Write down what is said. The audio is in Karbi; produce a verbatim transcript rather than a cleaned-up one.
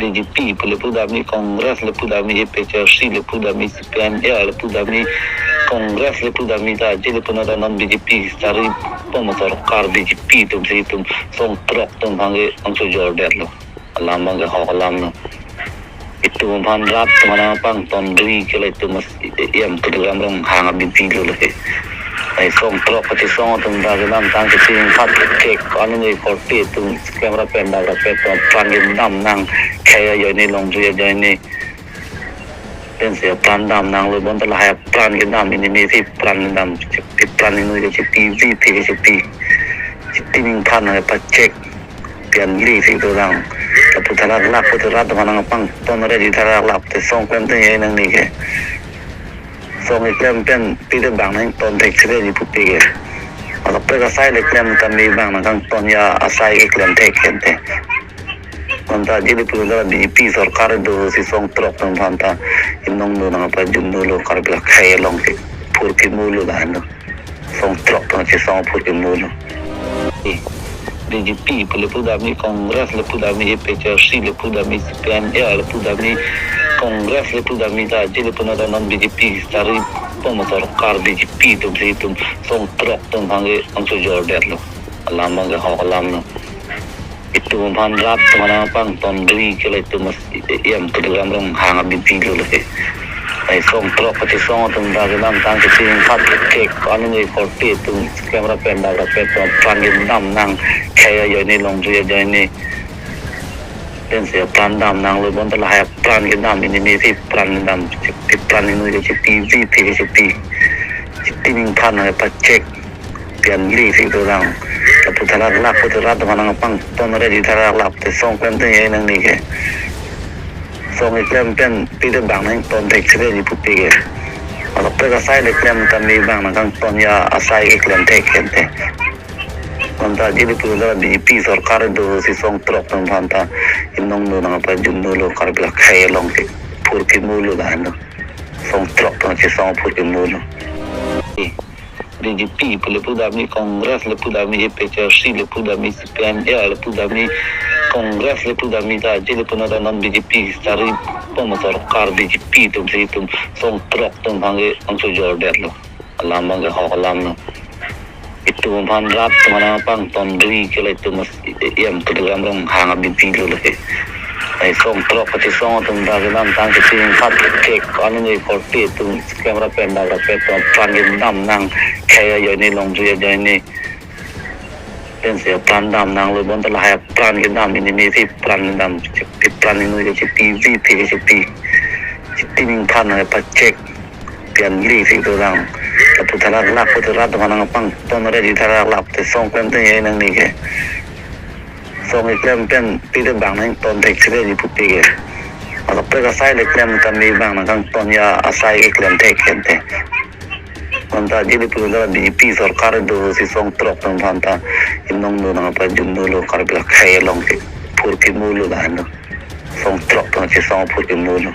B J P pu le pu dam ni, Congress le pu dam ni, A P H L C le pu dam ni, C P I M L le pu dam ni, Congress le pu dam ni ta, je le pu na ta non B J P sari pom sorkar B J P atum si itum song throk atum aphan ke angso jor det lo. Alam abang ke hok alam lo. Itum aphan rat atum aphan pangton ri ke la itum mas em tu ram rong hang abin pi lo le. Ai song throk kachesong atum ta kedamtang kaching khat kek anu ne korte atum camera pen da ra pet atum pran kedam nang khaya joine longju ya joine. Pensi pran dam nang lo bonta lahai pran kedam ini ne si pran kedam, si pran ini ke si pi vi pi ke si pi. Si pi ning phan na pa check. Pian li si tu dang. Kapu thalak lak pu tu rat atum aphan nang pangton re di thalak lak te song klem te ye nang ni ke. Song keklem pen pide bang nang ton thek chire ni puti ke. Maka pre asai le klem ta me bang nang kangton ya asai keklem thek kente. Bonta je le pu ta B J P sorkar do si song throk atum aphan ta inong do nang pa jun do lo Karbi akhei along ke phur kimu lo dan lo. Song throk atum si song phur kimu lo. B J P pu le pu dam ni, Congress le pu dam ni, A P H L C le pu dam ni, C P I M L le pu dam ni, Congress le pu dam ni ta, je le pu na ta non B J P sari pom sorkar B J P atum si itum song throk atum aphan ke angso jor det lo. Alam abang ke hok alam lo. Itum aphan rat atum aphan pangton ri ke la itum mas em tu ram rong hang abin pi lo le. Ai song throk kachesong atum ta kedamtang kaching khat kek anu ne korte atum camera pen da ra pet atum pran kedam nang khaya joine longju ya joine. Pensi pran dam nang lo bonta lahai pran kedam ini ne si pran kedam, si pran ini ke si pi vi pi ke si pi. Si pi ning phan na pa check. Pian li si tu dang. Kapu thalak lak pu tu rat atum aphan nang pangton re di thalak lak te song klem te ye nang ni ke. Song keklem pen pide bang nang ton thek chire ni puti ke. Maka pre asai le klem ta me bang nang kangton ya asai keklem thek kente. Bonta je le pu ta B J P sorkar do si song throk atum aphan ta inong do nang pa jun do lo Karbi akhei along ke phur kimu lo dan lo. Song throk atum si song phur kimu lo. B J P pu le pu dam ni, Congress le pu dam ni, A P H L C le pu dam ni, C P I M L le pu dam ni, Congress le pu dam ni ta, je le pu na ta non B J P sari pom sorkar B J P atum si itum song throk atum aphan ke angso jor det lo. Alam abang ke hok alam lo. Itum aphan rat atum aphan pangton ri ke la itum mas em tu ram rong hang abin pi lo le. Ai song throk kachesong atum ta kedamtang kaching khat kek anu ne korte atum camera pen da ra pet atum pran kedam nang khaya joine longju ya joine. Pensi pran dam nang lo bonta lahai pran kedam ini ne si pran kedam, si pran ini ke si pi vi pi ke si pi. Si pi ning phan na pa check. Pian li si tu dang. Kapu thalak lak pu tu rat atum aphan nang pangton re di thalak lak te song klem te ye nang ni ke. Song keklem pen pide bang nang ton thek chire ni puti ke. Maka pre asai le klem ta me bang nang kangton ya asai keklem thek kente. Bonta je le pu ta B J P sorkar do si song throk atum aphan ta inong do nang pa jun do lo Karbi akhei along ke phur kimu lo dan lo. Song throk atum si song phur kimu lo.